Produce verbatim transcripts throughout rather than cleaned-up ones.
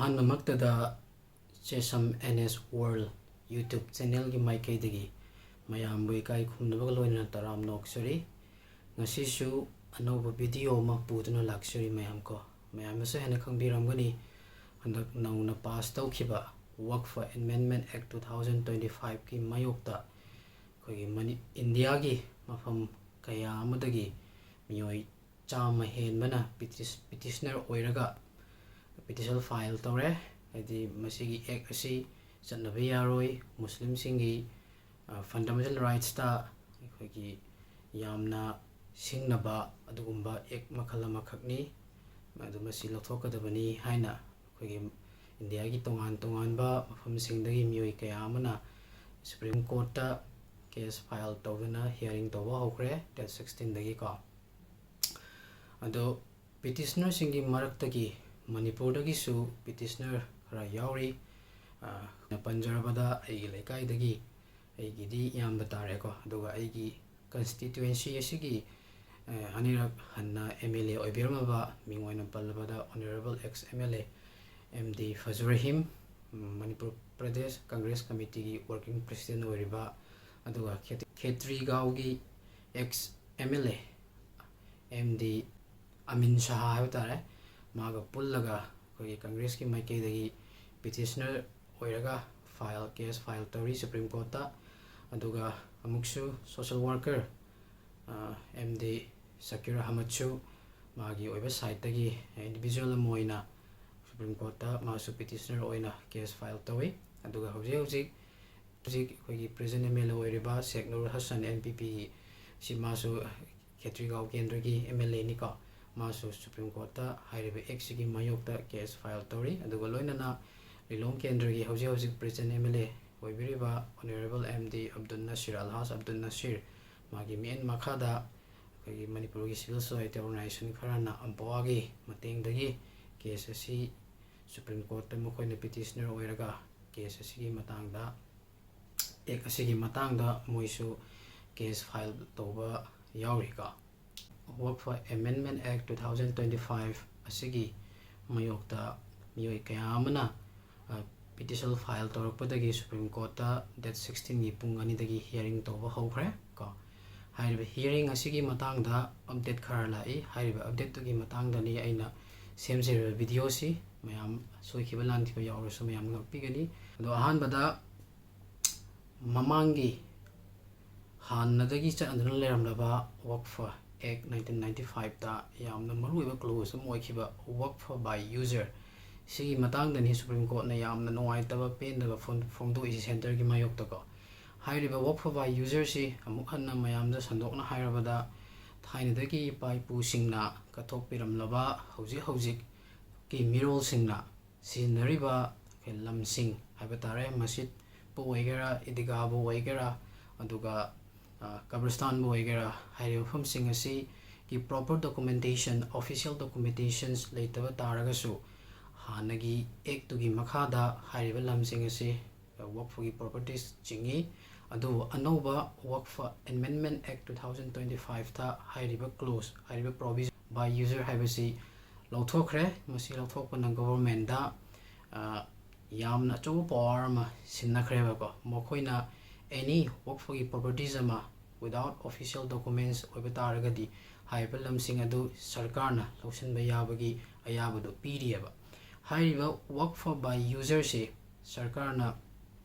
ꯑꯍꯥꯟꯕꯃꯛꯇꯗ ꯆꯦꯁꯝ and S world YouTube ꯆꯦꯅꯦꯜꯒꯤ ꯃꯥꯏꯀꯩꯗꯒꯤ ꯃꯌꯥꯝꯕꯨ ꯏꯀꯥꯏ ꯈꯨꯝꯅꯕꯒ ꯂꯣꯏꯅꯅ ꯇꯔꯥꯝꯅ ꯑꯣꯛꯆꯔꯤ꯫ ꯉꯁꯤꯁꯨ ꯑꯅꯧꯕ ꯚꯤꯗꯤꯑꯣ ꯑꯃ ꯄꯨꯗꯨꯅ ꯂꯥꯛꯆꯔꯤ ꯃꯌꯥꯝ ꯀꯣ꯫ ꯃꯌꯥꯝꯅꯁꯨ ꯍꯦꯟꯅ ꯈꯪꯕꯤꯔꯝꯒꯅꯤ, ꯍꯟꯗꯛ ꯅꯧꯅ ꯄꯥꯁ ꯇꯧꯈꯤꯕ Waqf Amendment Act two thousand twenty five ꯀꯤ ꯃꯥꯌꯣꯛꯇ ꯑꯩꯈꯣꯏꯒꯤ ꯃꯅꯤ-, ꯏꯟꯗꯤꯌꯥꯒꯤ ꯃꯐꯝ ꯀꯌꯥ ꯑꯃꯗꯒꯤ ꯃꯤꯑꯣꯏ ꯆꯥꯝꯃ ꯍꯦꯟꯕꯅ ꯄꯤꯇꯤꯁ-, ꯄꯤꯇꯤꯁꯅꯔ ꯑꯣꯏꯔꯒ ꯄꯤꯇꯤꯁꯟ ꯐꯥꯏꯜ ꯇꯧꯔꯦ꯫ ꯍꯥꯏꯗꯤ ꯃꯁꯤꯒꯤ ꯑꯦꯛ ꯑꯁꯤ ꯆꯠꯅꯕ ꯌꯥꯔꯣꯏ, ꯃꯨꯁꯂꯤꯝꯁꯤꯡꯒꯤ, ꯑ, ꯐꯟꯗꯥꯃꯦꯟꯇꯦꯜ ꯔꯥꯏꯠꯁꯇ ꯑꯩꯈꯣꯏꯒꯤ ꯌꯥꯝꯅ ꯁꯤꯡꯅꯕ ꯑꯗꯨꯒꯨꯝꯕ ꯑꯦꯛ ꯃꯈꯜ ꯑꯃꯈꯛꯅꯤ꯫ ꯑꯗꯨ ꯃꯁꯤ ꯂꯧꯊꯣꯛꯀꯗꯕꯅꯤ ꯍꯥꯏꯅ ꯑꯩꯈꯣꯏꯒꯤ ꯏꯟꯗꯤꯌꯥꯒꯤ ꯇꯣꯉꯥꯟ ꯇꯣꯉꯥꯟꯕ ꯃꯐꯝꯁꯤꯡꯗꯒꯤ ꯃꯤꯑꯣꯏ ꯀꯌꯥ ꯑꯃꯅ ꯁꯨꯄ꯭ꯔꯤꯝ ꯀꯣꯔꯠꯇ ꯀꯦꯁ ꯐꯥꯏꯜ ꯇꯧꯗꯨꯅ ꯍꯤꯌꯥꯔꯤꯡ ꯇꯧꯕ ꯍꯧꯈ꯭ꯔꯦ, ꯗꯦꯠ ꯁꯤꯛꯁꯇꯤꯟꯗꯒꯤꯀꯣ꯫ ꯑꯗꯣ ꯄꯤꯇꯤꯁꯅꯔꯁꯤꯡꯒꯤ ꯃꯔꯛꯇꯒꯤ ꯃꯅꯤꯄꯨꯔꯗꯒꯤꯁꯨ ꯄꯤꯇꯤꯁꯅꯔ ꯈꯔ ꯌꯥꯎꯔꯤ꯫ ꯑ, ꯄꯟꯖꯔꯕꯗ ꯑꯩꯒꯤ ꯂꯩꯀꯥꯏꯗꯒꯤ ꯑꯩꯒꯤꯗꯤ ꯏꯌꯥꯝꯕ ꯇꯥꯔꯦꯀꯣ, ꯑꯗꯨꯒ ꯑꯩꯒꯤ ꯀꯟꯁꯇꯤꯇ꯭ꯋꯦꯟꯁꯤ ꯑꯁꯤꯒꯤ, ꯑ, ꯑꯅꯤꯔꯛ ꯍꯟꯅ ꯑꯦꯝ ꯑꯦꯜ ꯑꯦ ꯑꯣꯏꯕꯤꯔꯝꯃꯕ, ꯃꯤꯡ ꯑꯣꯏꯅ ꯄꯜꯂꯕꯗ Honourable ex M L A M D Fazur Rahim, ꯎꯝ, Manipur Pradesh congress committee working president ꯑꯣꯏꯔꯤꯕ, ꯑꯗꯨꯒ ꯈꯦꯇ꯭ꯔꯤꯒꯥꯎꯒꯤ ex M L A M D ꯑꯃꯤꯟ ꯁꯍꯥ ꯍꯥꯏꯕ ꯇꯥꯔꯦ, ꯃꯥꯒ ꯄꯨꯜꯂꯒ ꯑꯩꯈꯣꯏꯒꯤ ꯀꯪꯒ꯭ꯔꯦꯁꯀꯤ ꯃꯥꯏꯀꯩꯗꯒꯤ ꯄꯤꯇꯤꯁꯅꯔ ꯑꯣꯏꯔꯒ ꯐꯥꯏꯜ, ꯀꯦꯁ ꯐꯥꯏꯜ ꯇꯧꯔꯤ ꯁꯨꯄ꯭ꯔꯤꯝ ꯀꯣꯔꯠꯇ꯫ ꯑꯗꯨꯒ ꯑꯃꯨꯛꯁꯨ ꯁꯣꯁꯦꯜ ꯋꯥꯔꯀꯔ, ꯑ, M D ꯁꯀꯤꯔ ꯑꯍꯃꯗꯁꯨ ꯃꯥꯒꯤ ꯑꯣꯏꯕ ꯁꯥꯏꯠꯇꯒꯤ ꯏꯟꯗꯤꯕꯤꯖꯨꯋꯦꯜ ꯑꯃ ꯑꯣꯏꯅ ꯁꯨꯄ꯭ꯔꯤꯝ ꯀꯣꯔꯠꯇ ꯃꯥꯁꯨ ꯄꯤꯇꯤꯁꯅꯔ ꯑꯣꯏꯅ ꯀꯦꯁ ꯐꯥꯏꯜ ꯇꯧꯏ꯫ ꯑꯗꯨꯒ ꯍꯧꯖꯤꯛ ꯍꯧꯖꯤꯛ, ꯍꯧꯖꯤꯛ ꯑꯩꯈꯣꯏꯒꯤ ꯄ꯭ꯔꯦꯖꯦꯟ ꯑꯦꯝ ꯑꯦꯜ ꯑꯦ ꯑꯣꯏꯔꯤꯕ ꯁꯦꯛ ꯅꯨꯔ ꯍꯁꯟ, ꯑꯦꯟ ꯄꯤ ꯄꯤꯒꯤ, ꯁꯤ ꯃꯥꯁꯨ ꯈꯦꯇ꯭ꯔꯤꯒꯥꯎ ꯀꯦꯟꯗ꯭ꯔꯒꯤ ꯑꯦꯝ ꯑꯦꯜ ꯑꯦꯅꯤꯀꯣ꯫ ꯃꯥꯁꯨ ꯁꯨꯄ꯭ꯔꯤꯝ ꯀꯣꯔꯠꯇ ꯍꯥꯏꯔꯤꯕ ꯑꯦꯛꯁꯤꯒꯤ ꯃꯥꯌꯣꯛꯇ ꯀꯦꯁ ꯐꯥꯏꯜ ꯇꯧꯔꯤ꯫ ꯑꯗꯨꯒ ꯂꯣꯏꯅꯅ ꯂꯤꯂꯣꯡ ꯀꯦꯟꯗ꯭ꯔꯒꯤ ꯍꯧꯖꯤꯛ ꯍꯧꯖꯤꯛ ꯄ꯭ꯔꯦꯖꯦꯟ ꯑꯦꯝ ꯑꯦꯜ ꯑꯦ ꯑꯣꯏꯕꯤꯔꯤꯕ Honourable M D Abdul Nasir, Alhaj Abdul Nasir, ꯃꯥꯒꯤ ꯃꯤꯠꯌꯦꯡ ꯃꯈꯥꯗ ꯑꯩꯈꯣꯏꯒꯤ ꯃꯅꯤꯄꯨꯔꯒꯤ ꯁꯤꯚꯤꯜ ꯁꯣꯁꯥꯏꯇꯤ ꯑꯣꯔꯒꯅꯥꯏꯖꯦꯁꯟ ꯈꯔꯅ ꯑꯝꯄꯣꯋꯥꯒꯤ ꯃꯇꯦꯡꯗꯒꯤ ꯀꯦꯁ ꯑꯁꯤ ꯁꯨꯄ꯭ꯔꯤꯝ ꯀꯣꯔꯠꯇ ꯃꯈꯣꯏꯅ ꯄꯤꯇꯤꯁꯅꯔ ꯑꯣꯏꯔꯒ ꯀꯦꯁ ꯑꯁꯤꯒꯤ ꯃꯇꯥꯡꯗ, ꯑꯦꯛ ꯑꯁꯤꯒꯤ ꯃꯇꯥꯡꯗ ꯃꯣꯏꯁꯨ ꯀꯦꯁ ꯐꯥꯏꯜ ꯇꯧꯕ ꯌꯥꯎꯔꯤꯀꯣ꯫ Waqf Amendment Act two thousand twenty five ꯑꯁꯤꯒꯤ ꯃꯥꯌꯣꯛꯇ ꯃꯤꯑꯣꯏ ꯀꯌꯥ ꯑꯃꯅ, ꯑ, petition file ꯇꯧꯔꯛꯄꯗꯒꯤ Supreme Courtꯇ date sixteenꯒꯤ ꯄꯨꯡ ꯑꯅꯤꯗꯒꯤ hearing ꯇꯧꯕ ꯍꯧꯈ꯭ꯔꯦ ꯀꯣ꯫ ꯍꯥꯏꯔꯤꯕ hearing ꯑꯁꯤꯒꯤ ꯃꯇꯥꯡꯗ update ꯈꯔ ꯂꯥꯛꯏ꯫ ꯍꯥꯏꯔꯤꯕ updateꯇꯨꯒꯤ ꯃꯇꯥꯡꯗꯅꯤ ꯑꯩꯅ ꯁꯦꯝꯖꯔꯤꯕ videoꯁꯤ꯫ ꯃꯌꯥꯝ ꯁꯣꯏꯈꯤꯕ ꯂꯥꯟꯈꯤꯕ ꯌꯥꯎꯔꯁꯨ ꯃꯌꯥꯝ ꯉꯥꯛꯄꯤꯒꯅꯤ꯫ ꯑꯗꯣ ꯑꯍꯥꯟꯕꯗ ꯃꯃꯥꯡꯒꯤ ꯍꯥꯟꯅꯗꯒꯤ ꯆꯠꯅꯗꯨꯅ ꯂꯩꯔꯝꯂꯕ Waqf Act nineteen ninety fiveꯇ ꯌꯥꯝꯅ ꯃꯔꯨꯑꯣꯏꯕ clause ꯑꯃ ꯑꯣꯏꯈꯤꯕ Waqf by user ꯁꯤꯒꯤ ꯃꯇꯥꯡꯗꯅꯤ Supreme Courtꯅ ꯌꯥꯝꯅ ꯅꯨꯡꯉꯥꯏꯇꯕ, ꯄꯦꯟꯗꯕ ꯐꯣꯡ-, ꯐꯣꯡꯗꯣꯛꯏꯁꯤ centreꯒꯤ ꯃꯥꯌꯣꯛꯇꯀꯣ꯫ ꯍꯥꯏꯔꯤꯕ Waqf by userꯁꯤ ꯑꯃꯨꯛ ꯍꯟꯅ ꯃꯌꯥꯝꯗ ꯁꯟꯗꯣꯛꯅ ꯍꯥꯏꯔꯕꯗ, ꯊꯥꯏꯅꯗꯒꯤ ꯏꯄꯥ ꯏꯄꯨꯁꯤꯡꯅ ꯀꯠꯊꯣꯛꯄꯤꯔꯝꯂꯕ, ꯍꯧꯖꯤꯛ ꯍꯧꯖꯤꯛꯀꯤ ꯃꯤꯔꯣꯜꯁꯤꯡꯅ ꯁꯤꯖꯤꯟꯅꯔꯤꯕ ꯂꯝꯁꯤꯡ ꯍꯥꯏꯕ ꯇꯥꯔꯦ, ꯃꯁꯖꯤꯠꯄꯨ ꯑꯣꯏꯒꯦꯔꯥ, ꯏꯗꯤꯒꯥꯕꯨ ꯑꯣꯏꯒꯦꯔꯥ, ꯑꯗꯨꯒ, ꯑ, ꯀꯕꯔꯁꯇꯥꯟꯕꯨ ꯑꯣꯏꯒꯦꯔꯥ, ꯍꯥꯏꯔꯤꯕ ꯃꯐꯝꯁꯤꯡ ꯑꯁꯤꯒꯤ proper documentation, official documentations ꯂꯩꯇꯕ ꯇꯥꯔꯒꯁꯨ, ꯍꯥꯟꯅꯒꯤ Actꯇꯨꯒꯤ ꯃꯈꯥꯗ ꯍꯥꯏꯔꯤꯕ ꯂꯝꯁꯤꯡ ꯑꯁꯤ Waqfꯒꯤ properties ꯆꯤꯡꯏ꯫ ꯑꯗꯨꯕꯨ ꯑꯅꯧꯕ Waqf Amendment Act two thousand twenty fiveꯇ ꯍꯥꯏꯔꯤꯕ clause, ꯍꯥꯏꯔꯤꯕ provision by user ꯍꯥꯏꯕꯁꯤ ꯂꯧꯊꯣꯛꯈ꯭ꯔꯦ꯫ ꯃꯁꯤ ꯂꯧꯊꯣꯛꯄꯅ governmentꯗ, ꯑ, ꯌꯥꯝꯅ ꯑꯆꯧꯕ power ꯑꯃ ꯁꯤꯟꯅꯈ꯭ꯔꯦꯕꯀꯣ꯫ ꯃꯈꯣꯏꯅ any Waqfꯒꯤ properties ꯑꯃ without official documents ꯑꯣꯏꯕ ꯇꯥꯔꯒꯗꯤ, ꯍꯥꯏꯔꯤꯕ ꯂꯝꯁꯤꯡ ꯑꯗꯨ ꯁꯔꯀꯥꯔꯅ ꯂꯧꯁꯤꯟꯕ ꯌꯥꯕꯒꯤ ꯑꯌꯥꯕꯗꯨ ꯄꯤꯔꯤꯑꯕ꯫ ꯍꯥꯏꯔꯤꯕ Waqf by userꯁꯤ ꯁꯔꯀꯥꯔꯅ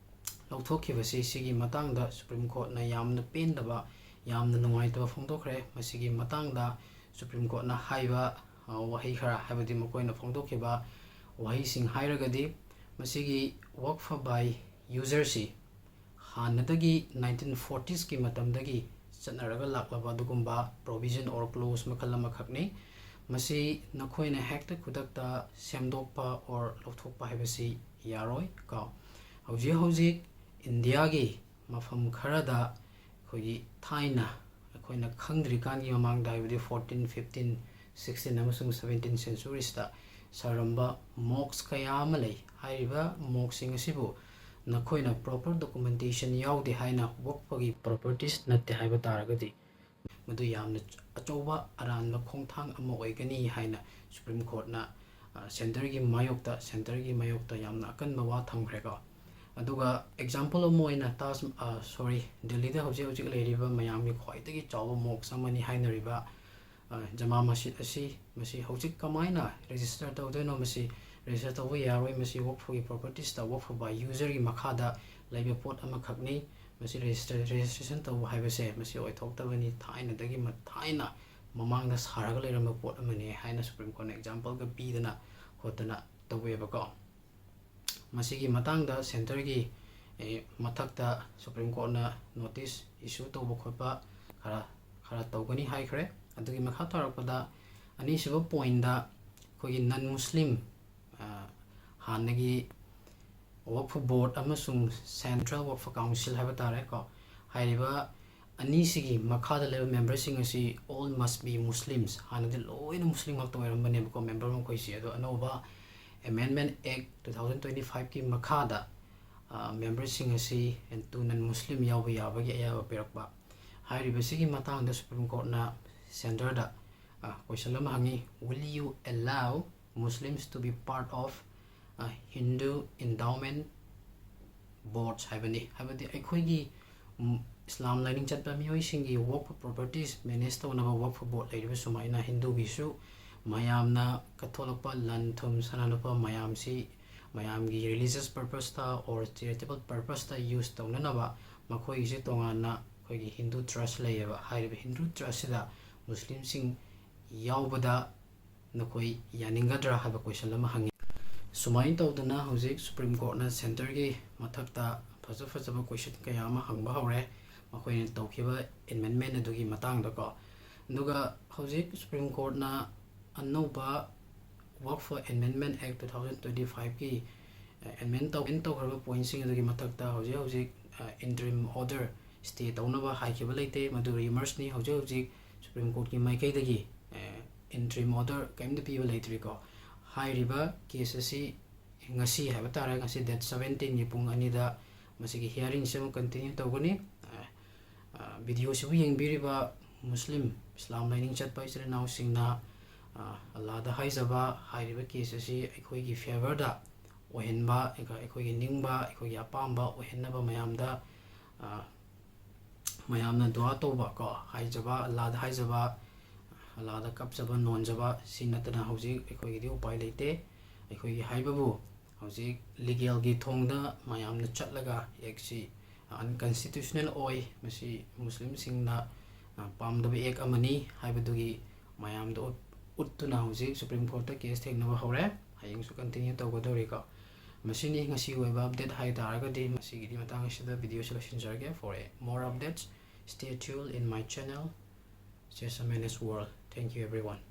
ꯂꯧꯊꯣꯛꯈꯤꯕꯁꯤ, ꯁꯤꯒꯤ ꯃꯇꯥꯡꯗ Supreme Courtꯅ ꯌꯥꯝꯅ ꯄꯦꯟꯗꯕ, ꯌꯥꯝꯅ ꯅꯨꯡꯉꯥꯏꯇꯕ ꯐꯣꯡꯗꯣꯛꯈ꯭ꯔꯦ꯫ ꯃꯁꯤꯒꯤ ꯃꯇꯥꯡꯗ Supreme Courtꯅ ꯍꯥꯏꯕ, ꯑ, ꯋꯥꯍꯩ ꯈꯔ, ꯍꯥꯏꯕꯗꯤ ꯃꯈꯣꯏꯅ ꯐꯣꯡꯗꯣꯛꯈꯤꯕ ꯋꯥꯍꯩꯁꯤꯡ ꯍꯥꯏꯔꯒꯗꯤ, ꯃꯁꯤꯒꯤ Waqf by userꯁꯤ ꯍꯥꯟꯅꯗꯒꯤ nineteen fortiesꯀꯤ ꯃꯇꯝꯗꯒꯤ ꯆꯠꯅꯔꯒ ꯂꯥꯛꯂꯕ ꯑꯗꯨꯒꯨꯝꯕ provision or clause ꯃꯈꯜ ꯑꯃꯈꯛꯅꯤ꯫ ꯃꯁꯤ ꯅꯈꯣꯏꯅ ꯍꯦꯛꯇ ꯈꯨꯗꯛꯇ ꯁꯦꯝꯗꯣꯛꯄ or ꯂꯧꯊꯣꯛꯄ ꯍꯥꯏꯕꯁꯤ ꯌꯥꯔꯣꯏ ꯀꯣ꯫ ꯍꯧꯖꯤꯛ ꯍꯧꯖꯤꯛ ꯏꯟꯗꯤꯌꯥꯒꯤ ꯃꯐꯝ ꯈꯔꯗ ꯑꯩꯈꯣꯏꯒꯤ ꯊꯥꯏꯅ ꯑꯩꯈꯣꯏꯅ ꯈꯪꯗ꯭ꯔꯤꯀꯥꯟꯒꯤ ꯃꯃꯥꯡꯗ, ꯍꯥꯏꯕꯗꯤ fourteen, fifteen, sixteen ꯑꯃꯁꯨꯡ seventeen centuriesꯇ ꯁꯥꯔꯝꯕ mosque ꯀꯌꯥ ꯑꯃ ꯂꯩ꯫ ꯍꯥꯏꯔꯤꯕ mosqueꯁꯤꯡ ꯑꯁꯤꯕꯨ ꯅꯈꯣꯏꯅ proper documentation ꯌꯥꯎꯗꯦ ꯍꯥꯏꯅ Waqfꯒꯤ properties ꯅꯠꯇꯦ ꯍꯥꯏꯕ ꯇꯥꯔꯒꯗꯤ, ꯃꯗꯨ ꯌꯥꯝꯅ ꯑꯆꯧꯕ ꯑꯔꯥꯟꯕ ꯈꯣꯡꯊꯥꯡ ꯑꯃ ꯑꯣꯏꯒꯅꯤ ꯍꯥꯏꯅ Supreme Courtꯅ ꯁꯦꯟꯇꯔꯒꯤ ꯃꯥꯌꯣꯛꯇ, ꯁꯦꯟꯇꯔꯒꯤ ꯃꯥꯌꯣꯛꯇ ꯌꯥꯝꯅ ꯑꯀꯟꯕ ꯋꯥ ꯊꯝꯈ꯭ꯔꯦꯀꯣ꯫ ꯑꯗꯨꯒ ꯑꯦꯛꯖꯥꯝꯄꯜ ꯑꯃ ꯑꯣꯏꯅ ꯇꯥꯖ, ꯁꯣꯔꯤ, ꯗꯦꯜꯂꯤꯗ ꯍꯧꯖꯤꯛ ꯍꯧꯖꯤꯛ ꯂꯩꯔꯤꯕ ꯃꯌꯥꯝꯒꯤ ꯈ꯭ꯋꯥꯏꯗꯒꯤ ꯆꯥꯎꯕ ꯃꯣꯛꯁ ꯑꯃꯅꯤ ꯍꯥꯏꯅꯔꯤꯕ ꯖꯃꯥ ꯃꯁꯖꯤꯗ ꯑꯁꯤ, ꯃꯁꯤ ꯍꯧꯖꯤꯛ ꯀꯃꯥꯏꯅ ꯔꯦꯖꯤꯁꯇꯔ ꯇꯧꯗꯣꯏꯅꯣ? ꯃꯁꯤ ꯔꯦꯖꯤꯁꯇꯔ ꯇꯧꯕ ꯌꯥꯔꯣꯏ꯫ ꯃꯁꯤ ꯋꯛꯐꯒꯤ ꯄ꯭ꯔꯣꯄꯔꯇꯤꯁꯇ, ꯋꯛꯐ ꯕꯥꯏ ꯌꯨꯖꯔꯒꯤ ꯃꯈꯥꯗ ꯂꯩꯕ ꯄꯣꯠ ꯑꯃꯈꯛꯅꯤ꯫ ꯃꯁꯤ ꯔꯦꯖꯤꯁꯇꯔ, ꯔꯦꯖꯤꯁꯇ꯭ꯔꯦꯁꯟ ꯇꯧꯕ ꯍꯥꯏꯕꯁꯦ ꯃꯁꯤ ꯑꯣꯏꯊꯣꯛꯇꯕꯅꯤ꯫ ꯊꯥꯏꯅꯗꯒꯤ ꯃ-, ꯊꯥꯏꯅ ꯃꯃꯥꯡꯗ ꯁꯥꯔꯒ ꯂꯩꯔꯝꯕ ꯄꯣꯠ ꯑꯃꯅꯤ ꯍꯥꯏꯅ ꯁꯨꯄ꯭ꯔꯤꯝ ꯀꯣꯔꯠꯅ ꯑꯦꯛꯖꯥꯝꯄꯜꯒ ꯄꯤꯗꯅ ꯈꯣꯠꯇꯅ ꯇꯧꯋꯦꯕꯀꯣ꯫ ꯃꯁꯤꯒꯤ ꯃꯇꯥꯡꯗ ꯁꯦꯟꯇꯔꯒꯤ, ꯑꯦ, ꯃꯊꯛꯇ ꯁꯨꯄ꯭ꯔꯤꯝ ꯀꯣꯔꯠꯅ ꯅꯣꯇꯤꯁ ꯏꯁꯨ ꯇꯧꯕ ꯈꯣꯠꯄ ꯈꯔ, ꯈꯔ ꯇꯧꯒꯅꯤ ꯍꯥꯏꯈ꯭ꯔꯦ꯫ ꯑꯗꯨꯒꯤ ꯃꯈꯥ ꯇꯥꯔꯛꯄꯗ ꯑꯅꯤꯁꯨꯕ ꯄꯣꯏꯟꯗ ꯑꯩꯈꯣꯏꯒꯤ ꯅꯟ ꯃꯨꯁꯂꯤꯝ, ꯑ, ꯍꯥꯟꯅꯒꯤ ꯋꯛꯐ ꯕꯣꯔꯗ ꯑꯃꯁꯨꯡ ꯁꯦꯟꯇ꯭ꯔꯦꯜ ꯋꯛꯐ ꯀꯥꯎꯟꯁꯤꯜ ꯍꯥꯏꯕ ꯇꯥꯔꯦꯀꯣ, ꯍꯥꯏꯔꯤꯕ ꯑꯅꯤꯁꯤꯒꯤ ꯃꯈꯥꯗ ꯂꯩꯕ ꯃꯦꯝꯕꯔꯁꯤꯡ ꯑꯁꯤ all must be Muslims, ꯍꯥꯟꯅꯗꯤ ꯂꯣꯏꯅ ꯃꯨꯁꯂꯤꯝ ꯉꯥꯛꯇ ꯑꯣꯏꯔꯝꯕꯅꯦꯕꯀꯣ ꯃꯦꯝꯕꯔ ꯃꯈꯣꯏꯁꯤ꯫ ꯑꯗꯣ ꯑꯅꯧꯕ ꯑꯦꯃꯦꯟꯃꯦꯟ ꯑꯦꯛ ꯇꯨ ꯊꯥꯎꯖꯟ ꯇ꯭ꯋꯦꯟꯇꯤ ꯐꯥꯏꯚꯀꯤ ꯃꯈꯥꯗ, ꯑ, ꯃꯦꯝꯕꯔꯁꯤꯡ ꯑꯁꯤ ꯇꯨ ꯅꯟ ꯃꯨꯁꯂꯤꯝ ꯌꯥꯎꯕ ꯌꯥꯕꯒꯤ ꯑꯌꯥꯕ ꯄꯤꯔꯛꯄ꯫ ꯍꯥꯏꯔꯤꯕꯁꯤꯒꯤ ꯃꯇꯥꯡꯗ ꯁꯨꯄ꯭ꯔꯤꯝ ꯀꯣꯔꯠꯅ ꯁꯦꯟꯇꯔꯗ, ꯑ, ꯀꯣꯏꯁꯟ ꯑꯃ ꯍꯪꯉꯤ: "Will you allow Muslims to be part of, ꯑ, Hindu endowment boards?" ꯍꯥꯏꯕꯅꯤ꯫ ꯍꯥꯏꯕꯗꯤ ꯑꯩꯈꯣꯏꯒꯤ, ꯎꯝ, ꯏꯁꯂꯥꯝ ꯂꯥꯏꯅꯤꯡ ꯆꯠꯄ ꯃꯤꯑꯣꯏꯁꯤꯡꯒꯤ ꯋꯛꯐ ꯄ꯭ꯔꯣꯄꯔꯇꯤꯁ ꯃꯦꯅꯦꯖ ꯇꯧꯅꯕ ꯋꯛꯐ ꯕꯣꯔꯗ ꯂꯩꯔꯤꯕ ꯁꯨꯃꯥꯏꯅ ꯍꯤꯟꯗꯨꯒꯤꯁꯨ ꯃꯌꯥꯝꯅ ꯀꯠꯊꯣꯛꯂꯛꯄ ꯂꯟ ꯊꯨꯝ ꯁꯅꯥ ꯂꯨꯄꯥ ꯃꯌꯥꯝꯁꯤ ꯃꯌꯥꯝꯒꯤ ꯔꯤꯂꯤꯖꯤꯌꯁ ꯄꯔꯄꯁꯇ ꯑꯣꯔ ꯆꯦꯔꯤꯇꯦꯕꯜ ꯄꯔꯄꯁꯇ ꯌꯨꯁ ꯇꯧꯅꯅꯕ ꯃꯈꯣꯏꯒꯤꯁꯨ ꯇꯣꯉꯥꯟꯅ ꯑꯩꯈꯣꯏꯒꯤ ꯍꯤꯟꯗꯨ ꯇ꯭ꯔꯁ ꯂꯩꯌꯦꯕ꯫ ꯍꯥꯏꯔꯤꯕ ꯍꯤꯟꯗꯨ ꯇ꯭ꯔꯁꯁꯤꯗ ꯃꯨꯁꯂꯤꯝꯁꯤꯡ ꯌꯥꯎꯕꯗ ꯅꯈꯣꯏ ꯌꯥꯅꯤꯡꯒꯗ꯭ꯔꯥ ꯍꯥꯏꯕ ꯀꯣꯏꯁꯟ ꯑꯃ ꯍꯪꯉꯤ꯫ ꯁꯨꯃꯥꯏꯅ ꯇꯧꯗꯅ ꯍꯧꯖꯤꯛ ꯁꯨꯄ꯭ꯔꯤꯝ ꯀꯣꯔꯠꯅ ꯁꯦꯟꯇꯔꯒꯤ ꯃꯊꯛꯇ ꯐꯖ ꯐꯖꯕ ꯀꯣꯏꯁꯟ ꯀꯌꯥ ꯑꯃ ꯍꯪꯕ ꯍꯧꯔꯦ, ꯃꯈꯣꯏꯅ ꯇꯧꯈꯤꯕ ꯑꯦꯃꯦꯟꯃꯦꯟ ꯑꯗꯨꯒꯤ ꯃꯇꯥꯡꯗꯀꯣ꯫ ꯑꯗꯨꯒ ꯍꯧꯖꯤꯛ ꯁꯨꯄ꯭ꯔꯤꯝ ꯀꯣꯔꯠꯅ ꯑꯅꯧꯕ ꯋꯛꯐ ꯑꯦꯃꯦꯟꯃꯦꯟ ꯑꯦꯛ ꯇꯨ ꯊꯥꯎꯖꯟ ꯇ꯭ꯋꯦꯟꯇꯤ ꯐꯥꯏꯚꯀꯤ ꯑꯦꯃꯦꯟ ꯇꯧ-, ꯑꯦꯃꯦꯟ ꯇꯧꯈ꯭ꯔꯕ ꯄꯣꯏꯟꯁꯤꯡ ꯑꯗꯨꯒꯤ ꯃꯊꯛꯇ ꯍꯧꯖꯤꯛ ꯍꯧꯖꯤꯛ, ꯑ, ꯏꯟꯇꯔꯤꯝ ꯑꯣꯔꯗꯔ ꯁ꯭ꯇꯦ ꯇꯧꯅꯕ ꯍꯥꯏꯈꯤꯕ ꯂꯩꯇꯦ꯫ ꯃꯗꯨ ꯔꯤꯃꯔꯁꯅꯤ꯫ ꯍꯧꯖꯤꯛ ꯍꯧꯖꯤꯛ ꯁꯨꯄ꯭ꯔꯤꯝ ꯀꯣꯔꯠꯀꯤ ꯃꯥꯏꯀꯩꯗꯒꯤ, ꯑ, ꯏꯟꯇꯔꯤꯝ ꯑꯣꯔꯗꯔ ꯀꯔꯤꯝꯇ ꯄꯤꯕ ꯂꯩꯇ꯭ꯔꯤꯀꯣ꯫ ꯍꯥꯏꯔꯤꯕ ꯀꯦꯁ ꯑꯁꯤ ꯉꯁꯤ ꯍꯥꯏꯕ ꯇꯥꯔꯦ, ꯉꯁꯤ ꯗꯦꯠ ꯁꯕꯦꯟꯇꯤꯟꯒꯤ ꯄꯨꯡ ꯑꯅꯤꯗ ꯃꯁꯤꯒꯤ ꯍꯤꯌꯥꯔꯤꯡꯁꯤ ꯑꯃꯨꯛ ꯀꯟꯇꯤꯅ꯭ꯌꯨ ꯇꯧꯒꯅꯤ꯫ ꯑ, ꯑ, ꯚꯤꯗꯤꯑꯣꯁꯤꯕꯨ ꯌꯦꯡꯕꯤꯔꯤꯕ ꯃꯨꯁꯂꯤꯝ ꯏꯁꯂꯥꯝ ꯂꯥꯏꯅꯤꯡ ꯆꯠꯄ ꯏꯆꯤꯜ ꯏꯅꯥꯎꯁꯤꯡꯅ ꯑ, ꯑꯜꯂꯥꯗ ꯍꯥꯏꯖꯕ, ꯍꯥꯏꯔꯤꯕ case ꯑꯁꯤ ꯑꯩꯈꯣꯏꯒꯤ favourꯗ ꯑꯣꯏꯍꯟꯕ, ꯑꯩꯈꯣꯏꯒꯤ ꯅꯤꯡꯕ, ꯑꯩꯈꯣꯏꯒꯤ ꯑꯄꯥꯝꯕ ꯑꯣꯏꯍꯟꯅꯕ ꯃꯌꯥꯝꯗ, ꯑ, ꯃꯌꯥꯝꯅ ꯗꯨꯋꯥ ꯇꯧꯕ ꯀꯣ, ꯍꯥꯏꯖꯕ, ꯑꯜꯂꯥꯗ ꯍꯥꯏꯖꯕ, ꯑꯜꯂꯥꯗ ꯀꯞꯆꯕ ꯅꯣꯟꯖꯕ, ꯁꯤ ꯅꯠꯇꯅ ꯍꯧꯖꯤꯛ ꯑꯩꯈꯣꯏꯒꯤꯗꯤ ꯎꯄꯥꯏ ꯂꯩꯇꯦ꯫ ꯑꯩꯈꯣꯏꯒꯤ ꯍꯥꯏꯕꯕꯨ ꯍꯧꯖꯤꯛ legalꯒꯤ ꯊꯣꯡꯗ ꯃꯌꯥꯝꯅ ꯆꯠꯂꯒ actꯁꯤ unconstitutional ꯑꯣꯏ, ꯃꯁꯤ ꯃꯨꯁꯂꯤꯝꯁꯤꯡꯅ, ꯑ, ꯄꯥꯝꯗꯕ act ꯑꯃꯅꯤ ꯍꯥꯏꯕꯗꯨꯒꯤ ꯃꯌꯥꯝꯗ ꯎꯠ-, ꯎꯠꯇꯨꯅ ꯍꯧꯖꯤꯛ Supreme Courtꯇ case ꯊꯦꯡꯅꯕ ꯍꯧꯔꯦ꯫ ꯍꯌꯦꯡꯁꯨ continue ꯇꯧꯒꯗꯧꯔꯤꯀꯣ꯫ ꯃꯁꯤꯅꯤ ꯉꯁꯤꯒꯤ ꯑꯣꯏꯕ update ꯍꯥꯏ ꯇꯥꯔꯒꯗꯤ, ꯃꯁꯤꯒꯤꯗꯤ ꯃꯇꯥꯡ ꯑꯁꯤꯗ videoꯁꯤ ꯂꯣꯏꯁꯤꯟꯖꯔꯒꯦ꯫ For a more updates, stay tuned in my channel, J S M N S World. Thank you everyone.